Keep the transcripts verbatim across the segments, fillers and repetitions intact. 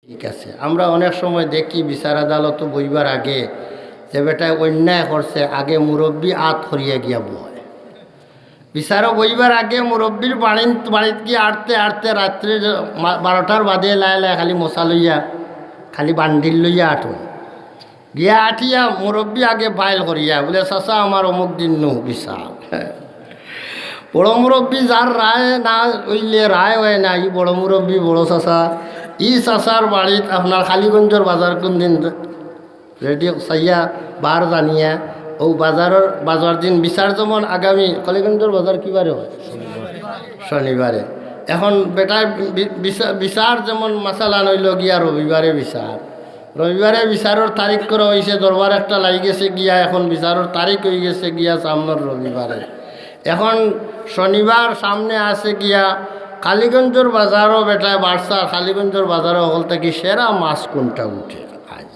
ঠিক আছে, আমরা অনেক সময় দেখি বিচার আদালতো বইবার আগে যে বেটায় অন্যায় করছে, আগে মুরব্বি আত করিয়া গিয়া বয়। বিচারো বইবার আগে মুরব্বির বাড়িত, বাড়িত গিয়া আটতে আটতে রাত্রে মা-, বারোটার বাদে লায় লায় খালি মশা লইয়া, খালি বান্ডিল লইয়া আটইন। গিয়া আটিয়া মুরব্বি আগে ফাইল করিয়া বুলে, "চাচা, আমার অমুক দিন নু বিচার।" বড় মুরব্বি যার রায় না অইলে রায় অয় না, ই বড় মুরব্বি, বড় চাচা, ই চাচার বাড়িত আপনার কালীগঞ্জর বাজার কুন দিন রেডি চাইয়া বার জানিয়া, অউ বাজারর, বাজার দিন বিচার যেমন আগামী, কালীগঞ্জর বাজার কি বারে অয়? শনিবারে। এখন বেটায় বি-, বিচা-, বিচার যেমন মাসালান অইলো গিয়া রবিবারে বিচার। রবিবারে বিচারর তারিখ করা অইছে, দরবার একটা লাগি গেছে গিয়া, এখন বিচারর তারিখ অই গেছে গিয়া সামনর রবিবারে। এখন শনিবার সামনে আছে গিয়া, কালীগঞ্জর বাজারো বেটায় বাড়ছার, কালীগঞ্জর বাজারো হকল থাকি সেরা মাছ কুনটা উঠে আইজ।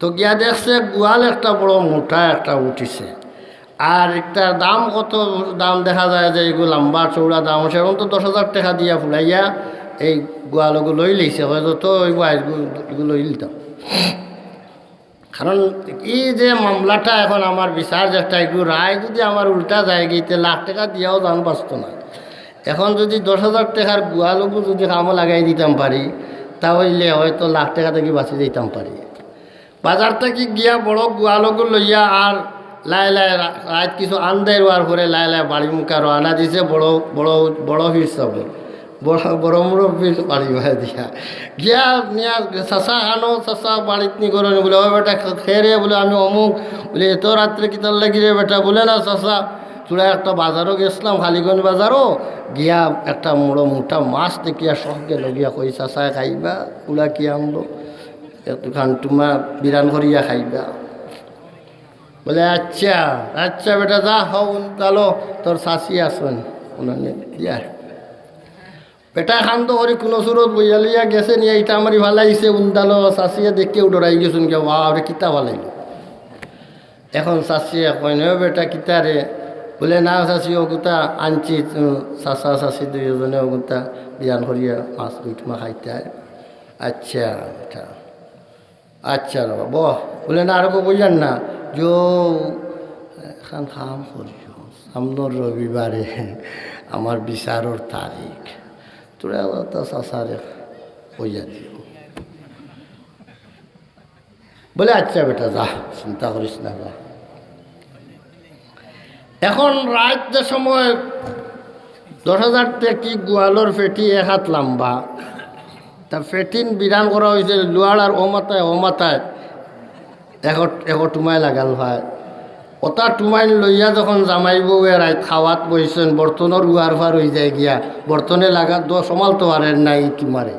তো গিয়া দেখছে গুয়াল একটা বড় মোটা একটা উঠিছে। আর একটার দাম কত? দাম দেখা যায় যে এগু লম্বা চৌড়া দাম আছে, এখন তো দশ হাজার টেকা দিয়া ফুলাইয়া এই গুয়াল ওগু লই লইছে, হয়তো তো ওই আইজ গু-, এগু লই লিতাম। কারণ এই যে মামলাটা এখন আমার বিচার যেটা, এগু রায় যদি আমার উল্টা যায় গিতে লাখ টেকা দিয়াও জান বাঁচতো না। এখন যদি দশ হাজার টেকার গুয়াল ওগু যদি কামো লাগাই দিতাম পারি, তা অইলে হয়তো লাখ টেকা থাকি বাঁচি যাইতাম পারি। বাজার থাকি গিয়া বড় গুয়াল ওগু লইয়া আর লায় লায় রা-, রাইত কিছু আন্দাইর অওয়ার পরে লায় লায় বাড়ি মুখা রওয়ানা দিছে বড়, বড়, বড় পীর সাবর, বড়, বড় মুরব্বির বাড়ি বায় দিয়া। গিয়া নিয়া, "চাচা খানো, চাচা বাড়িত নি করো নি?" বুলে, "ও বেটা, খে-, খে রে?" বুলে, "আমি অমুক।" বুলে, "এত রাত্রে কিতার লাগি রে বেটা?" বুলে, "না চাচা, তোরা একটা বাজারো গেছিলাম, কালীগঞ্জ বাজারো, গিয়া একটা বড় মোটা মাছ দেখিয়া শখ গেল গিয়া, কই চাচায় খাইবা, ওরা কি আনলো?" একটুখান তুমা বিরান করিয়া খাইবা। বুলে, "আচ্ছা, আচ্ছা বেটা, যা হও, উন্তালো, তোর চাচি আছইন, উনানে দিয়া।" বেটা খান্দ করি কুনু সুরত বইয়া লইয়া গেছে নিয়া ইটা মারি ফালাইছে, উন্তালো চাচিয়ে দেখে ডরাই গেছইন গিয়া, "বাবা রে, কিতা ফালাইল?" এখন চাচিয়ে কইন, "ও বেটা, কিতা রে?" বুলে, "না চাচি, ওগুতা আনছি, উম, চাচা চাচি দুইজনে ওগুতা বিরান করিয়া মাছ দুই টুমা খাইতায়।" "আচ্ছা বেটা।" "আচ্ছা রে বাবা, বহ।" বুলে, "না, আর কেউ বইয়ার না, যে এখান কাম করিও, সামনর রবিবারে আমার বিচারর তারিখ, তোরা তা চাচারে কইয়া দিও।" বুলে, "আচ্ছা বেটা, যা, চিন্তা করিস না, যা।" এখন রাইত যে সময় দশ হাজার টেকি গুয়ালর ফেটি এক হাত লম্বা, তা ফেটিন বিরান করা অইছে, লোহার আর ও মাথায়, ও মাথায় এক, এক টুমাই লাগাল অয়। ওটা টুমাইন লইয়া যখন জামাই বউয়ে রাইত খাওয়াত বইছইন, বর্তনর উয়ার ফার অই যায় গিয়া, বর্তনে লাগা দ-, সমালতো পারের না ই টুমারে।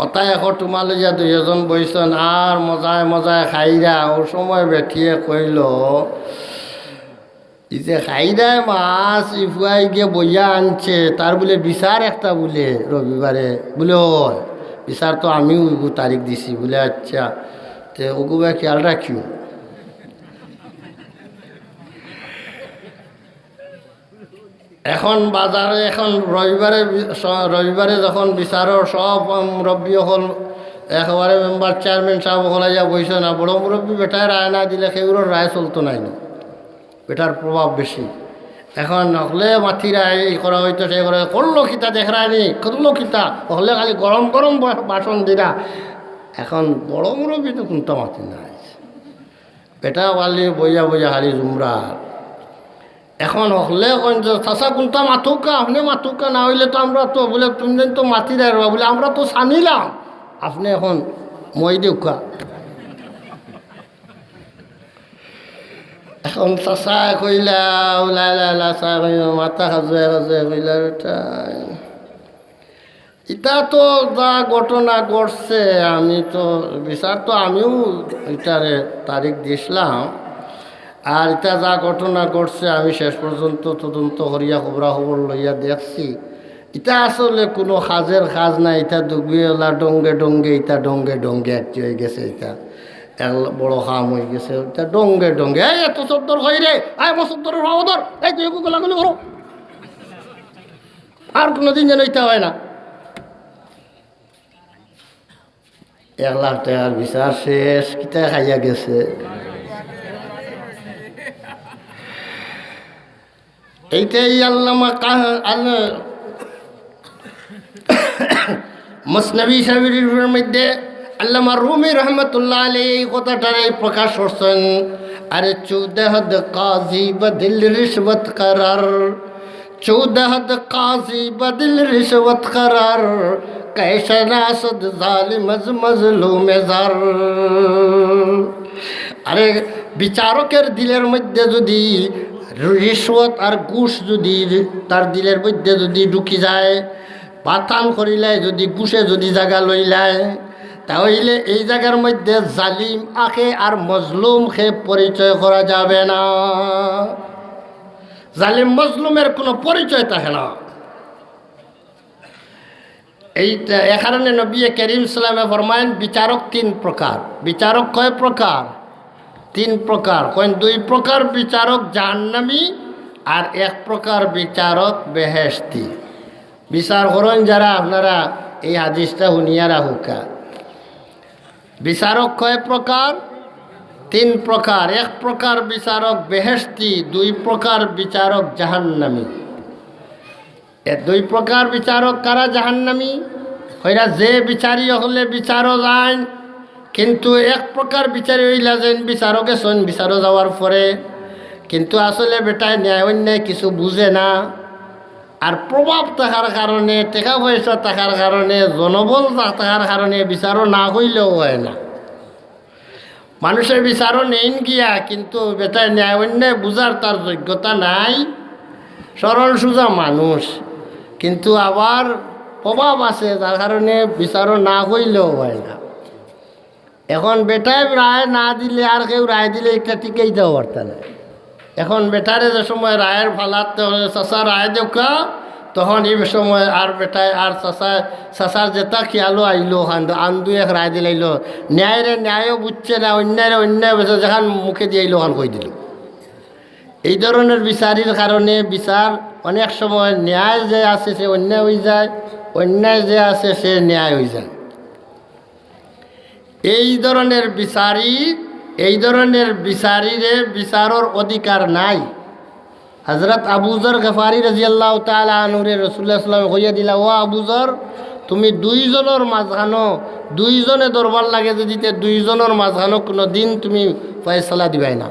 ওটা এক টুমা লইয়া দুইজন বইছইন, আর মজায় মজায় খাইরা, ও সময় বেটিয়ে কইল, "ই যে খাইরায় মাছ, ই ফুয়াই গিয়ে বইয়া আনছে, তার বুলে বিচার একটা বুলে রবিবারে।" বুলে, "অয়, বিচার তো আমিও ওগু তারিখ দিছি।" বুলে, "আচ্ছা, তে ওগু বা খেয়াল রাখিও।" এখন বাজারে, এখন রবিবারে বি-, স-, রবিবারে যখন বিচারর সব মুরব্বি অকল, একেবারে মেম্বার, চেয়ারম্যান সাব অকল আইয়া বইছইন, না বড় মুরব্বি বেটায় রায় না দিলে কেউরর রায় চলতো নায় না, বেটার প্রভাব বেশি। এখন হকলে মাতিরা, এই করা অইতো, সেই করা অইতো, "করলো কিতা দেখরায় নি, করলো কিতা?" হকলে খালি গরম গরম বা-, ভাষণ দিরা। এখন বড় মুরব্বি তো কুন্তা মাতি নাই, বেটা খালি বইয়া বইয়া খালি জুমরা। এখন হকলে কইন যে, "চাচা কুন্তা মাতউক্কা, আপনে মাতউক্কা, না অইলে তো আমরা তো," বুলে, "তুমি তো মাতিরায় রে বা," বুলে, "আমরা তো ছানিলাম, আপনে এখন মই দেউক্কা।" এখন চাচায় কইলা, উলা লা লা, চাচা কইলা, মাথা খাজুয়ে খাজুয়ে কইলা, "বেটা, ইটা তো যা ঘটনা ঘটছে, আমি তো বিচার তো আমিও ইটারে তারিখ দিছলাম, আর ইটা যা ঘটনা ঘটছে আমি শেষ পর্যন্ত তদন্ত করিয়া খবরাখবর লইয়া দেখছি, ইটা আসলে কুনু কাজের কাজ না, ইটা দুগুয়েলা ডঙ্গে ডঙ্গে, ইটা ডঙ্গে ডঙ্গে একটি অই গেছে, ইটা এক বড় কাম অই গেছে, ইটা ডঙ্গে ডঙ্গে।" "এই, এত সদ্দর হয় রে, আয় মো সদ্দরের ভাব ধর, এই তুই এগু গোলাগুলি করো।" আর কোনোদিন যেন ইটা হয় না। এক লাখ টেকার বিচার শেষ, কিতা খাইয়া গেছে? এইটাই আল্লামা কাহ-, আল-, মসনবী শরীফের মধ্যে আল্লামা রুমি রহমতুল্লাহ আলাইহি এই কথাটারে প্রকাশ করছেন। আরে চৌদহ কাজী বদিল রিশবত করার, চৌদহ কাজী বদিল রিশবত করার, কে شناسد ظالم از مظلوم زر। আরে বিচারকের দিলের মধ্যে যদি রিশওয়াত আর ঘুষ যদি তার দিলের মধ্যে যদি ঢুকি যায়, পাতান করিলায় যদি ঘুষে যদি জাগা লইলায়, তাহলে এই জাগার মধ্যে জালিম আখে আর মজলুম খে পরিচয় করা যাবে না। জালিম মজলুমের কোনো পরিচয় থাকে না। এই এ কারণে নবী করিম সাল্লামে ফরমায়েন, বিচারক তিন প্রকার। বিচারক কয় প্রকার? তিন প্রকার। কইন দুই প্রকার বিচারক জাহান্নামী, আর এক প্রকার বিচারক বেহেশতি। বিচার করইন যারা, আপনারা এই হাদিসটা হুনিয়া রাখউক্কা। বিচারক কয় প্রকার? তিন প্রকার। এক প্রকার বিচারক বেহেশতি, দুই প্রকার বিচারক জাহান্নামী। এ দুই প্রকার বিচারক কারা জাহান্নামী? কইরা যে বিচারি অকলে বিচারো যাইন, কিন্তু এক প্রকার বিচারি অইলা যেন বিচারো গেছইন, বিচারো যাওয়ার পরে কিন্তু আসলে বেটায় ন্যায় অন্যায় কিছু বুঝে না। আর প্রভাব থাকার কারণে, টেকা পয়সা থাকার কারণে, জনবল থা-, থাকার কারণে বিচারো না কইলেও অয় না। মানুষে বিচারো নেইন গিয়া, কিন্তু বেটায় ন্যায় অন্যায় বুঝার তার যোগ্যতা নাই। সরল সুজা মানুষ, কিন্তু আবার প্রভাব আছে, যার কারণে বিচারো না কইলেও অয় না। এখন বেটায় রায় না দিলে আর কেউ রায় দিলে একটা টিকাইতেও পারতা না। এখন বেটারে যে সময় রায়ের ফালাতে হয়, "চাচা রায় দেউক্কা", তখন এই সময় আর বেটায় আর চাচা, চাচার যেটা খেয়ালও আইলো, খান আন্দু এক রায় দিলাইলো, ন্যায়রে ন্যায়ও বুঝছে না, অন্যায়রে অন্যায় বুঝছে, যেখান মুখে দিয়ে আইলো, খান কই দিল। এই ধরনের বিচারির কারণে বিচার অনেক সময় ন্যায় যে আছে সে অন্যায় হয়ে যায়, অন্যায় যে আছে সে ন্যায় হয়ে যায়। এই ধরনের বিচারি, এই ধরনের বিচারিরে বিচারর অধিকার নাই। হযরত আবু যর গফারি রাদিয়াল্লাহু তাআলা আনহুরে রাসূলুল্লাহ সাল্লাল্লাহু আলাইহি ওয়াসাল্লাম কইয়া দিলা, "ও আবু যর, তুমি দুইজনর মাঝখানো, দুইজনে দরবার লাগে যদি তে দুইজনর মাঝখানো কোনো দিন তুমি ফয়সালা দিবাই না।"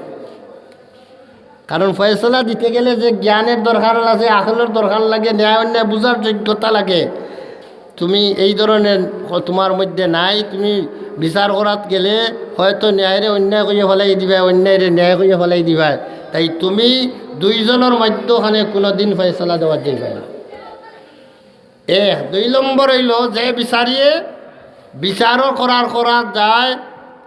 কারণ ফয়সালা দিতে গেলে যে জ্ঞানের দরকার আছে, আকলর দরকার লাগে, ন্যায় অন্যায় বুঝার যোগ্যতা লাগে, তুমি এই ধরনের হ-, তোমার মধ্যে নাই। তুমি বিচার করাত গেলে হয়তো ন্যায়রে অন্যায় কইয়া ফেলাই দিবায়, অন্যায়রে ন্যায় কইয়া ফেলাই দিবায়। তাই তুমি দুইজনর মধ্যখানে কোনোদিন ফয়সালা দেওয়া যাইবে না। এক, দুই নম্বর অইলো যে বিচারিয়ে বিচারও করার করার যায়,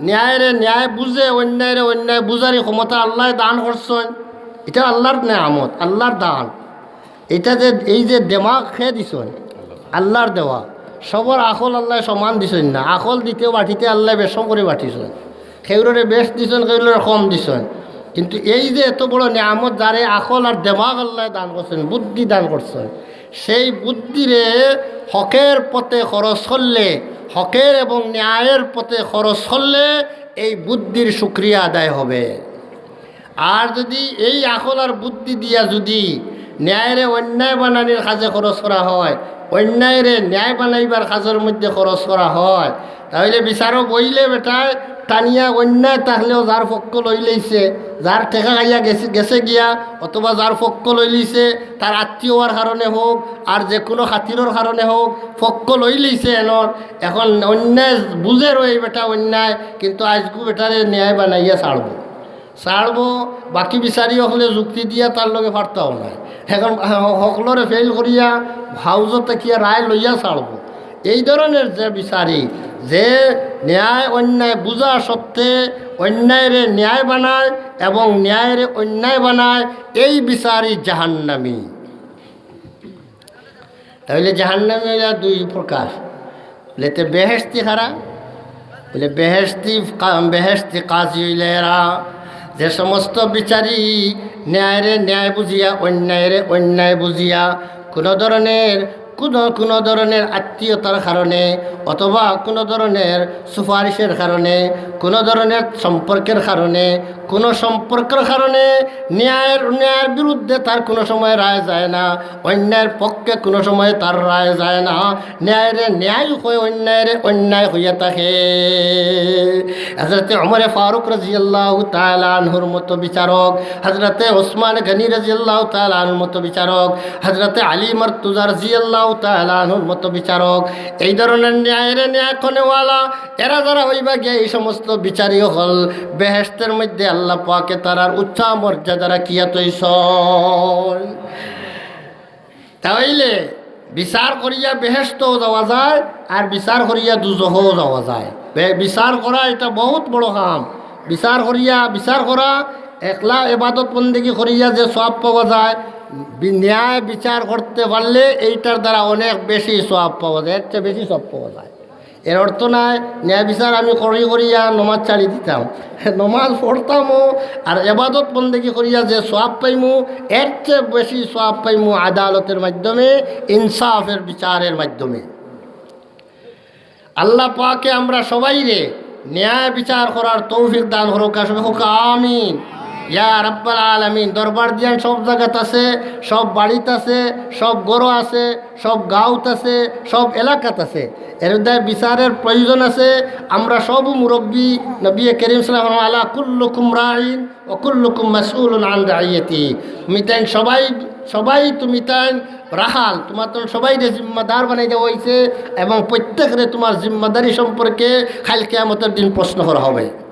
ন্যায়রে ন্যায় বুঝে, অন্যায়রে অন্যায় বুঝারই ক্ষমতা আল্লায় দান করছইন। এটা আল্লার নেয়ামত, আল্লার দান। এটা যে, এই যে দেমাগ কে দিছইন, আল্লার দেওয়া। সবর আকল আল্লায় সমান দিছইন না, আকল দিতেও বাটিতে আল্লায় বেশকম করি বাটিছইন। কেউররে বেশ দিছইন, কেউররে কম দিছইন। কিন্তু এই যে এত বড় নেয়ামত, যারে আকল আর দেমাগ আল্লায় দান করছইন, বুদ্ধি দান করছইন, সেই বুদ্ধিরে হকের পথে খরচ করলে, হকের এবং ন্যায়ের পথে খরচ করলে এই বুদ্ধির শুকরিয়া আদায় হবে। আর যদি এই আকল আর বুদ্ধি দিয়া যদি ন্যায়রে অন্যায় বানানির কাজে খরচ করা হয়, অন্যায়রে ন্যায় বানাইবার কাজর মধ্যে খরচ করা হয়, তাহলে বিচারো বইলে বেটায় টানিয়া অন্যায় থাকলেও যার পক্ষ লইলাইছে, যার টেকা খাইয়া গেছে, গেছে গিয়া, অথবা যার পক্ষ লইলিছে, তার আত্মীয় হওয়ার কারণে হোক, আর যে কোনো খাতিরর কারণে হোক, পক্ষ লইলিছে এনর। এখন অন্যায় বুঝে রয়ে বেটা অন্যায়, কিন্তু আইজকু বেটারে ন্যায় বানাইয়া ছাড়বো। ছাড়বো, বাকি বিচারি হকলে যুক্তি দিয়া তার লগে পারতাও নায়। এখন হ-, হকলরে ফেইল করিয়া হাউজত থাকিয়া রায় লইয়া ছাড়বো। এই ধরনের যে বিচারি, যে ন্যায় অন্যায় বুঝা সত্ত্বে অন্যায়রে ন্যায় বানায় এবং ন্যায়রে অন্যায় বানায়, এই বিচারি জাহান্নামী। তাহলে জাহান্নামী অইলা দুই প্রকার। বলে, "তে বেহেশতি কারা?" বলে, "বেহেশতি কা-, বেহেশতি কাজী অইলা এরা, যে সমস্ত বিচারি ন্যায়রে ন্যায় বুঝিয়া, অন্যায়রে অন্যায় বুঝিয়া, কোনো ধরনের কোনো কোনো ধরনের আত্মীয়তার কারণে, অথবা কোনো ধরনের সুপারিশের কারণে, কোনো ধরনের সম্পর্কের কারণে, কোনো সম্পর্কের কারণে ন্যায়ের ন্যায়ের বিরুদ্ধে তার কোনো সময় রায় যায় না, অন্যায়ের পক্ষে কোনো সময় তার রায় যায় না। ন্যায়রে ন্যায় কয়, অন্যায়রে অন্যায় কইয়া থাকে। হযরতে ওমরে ফারুক রাদিয়াল্লাহু তাআলা আনহুর মতো বিচারক, হযরতে ওসমান গনি রাদিয়াল্লাহু তাআলা আনহুর মতো বিচারক, হযরতে আলী মুর্তজা রাদিয়াল্লাহু তাআলা আনহুর মতো বিচারক, এই ধরনের ন্যায়রে ন্যায় কনেওয়ালা, এরা যারা অইবা গিয়া এই সমস্ত বিচারী অকল, বেহেশতের মধ্যে আল্লাহ পাকে তারার উচ্চ মর্যাদা রাখিয়া থইছইন। তাইলে বিচার করিয়া বেহেশতও যাওয়া যায়, আর বিচার করিয়া দুজখও যাওয়া যায়। বে-, বিচার করা এটা বহুত বড় কাম। বিচার করিয়া, বিচার করা, একলা ইবাদত বন্দেগী করিয়া যে সওয়াব পাওয়া যায়, বি-, ন্যায় বিচার করতে পারলে এইটার দ্বারা অনেক বেশি সওয়াব পাওয়া যায়, এর চেয়ে বেশি সওয়াব পাওয়া যায়। এর অর্থ নায় ন্যায় বিচার আমি করি করিয়া নমাজ ছাড়ি দিতাম, নমাজ পড়তামও, আর ইবাদত বন্দেগী করিয়া যে সওয়াব পাইমু, এর চেয়ে বেশি সওয়াব পাইমু আদালতের মাধ্যমে, ইনসাফের বিচারের মাধ্যমে। আল্লাহ পাকে আমরা সবাইরে ন্যায় বিচার করার তৌফিক দান করুক, সবে কউক্কা আমিন। ইয়া রাব্বাল আলামিন। দরবার দিয়ান সব জাগাত আছে, সব বাড়িত আছে, সব ঘরো আছে, সব গাঁওত আছে, সব এলাকাত আছে। এর দায় বিচারের প্রয়োজন আছে। আমরা সব মুরব্বী, নবী করিম সাল্লাল্লাহু আলাইহি ওয়াসাল্লাম, "আলা কুল্লুকুম রাইন ওয়া কুল্লুকুম মাসউলুন আন রাইয়াতি।" তুমি তাইন সবাই, সবাই তুমি তাইন রাখাল, তোমার তো সবাইরে জিম্মাদার বানাই দেওয়া হইছে, এবং প্রত্যেকরে তোমার জিম্মাদারি সম্পর্কে কাইল কিয়ামতের দিন প্রশ্ন করা হবে।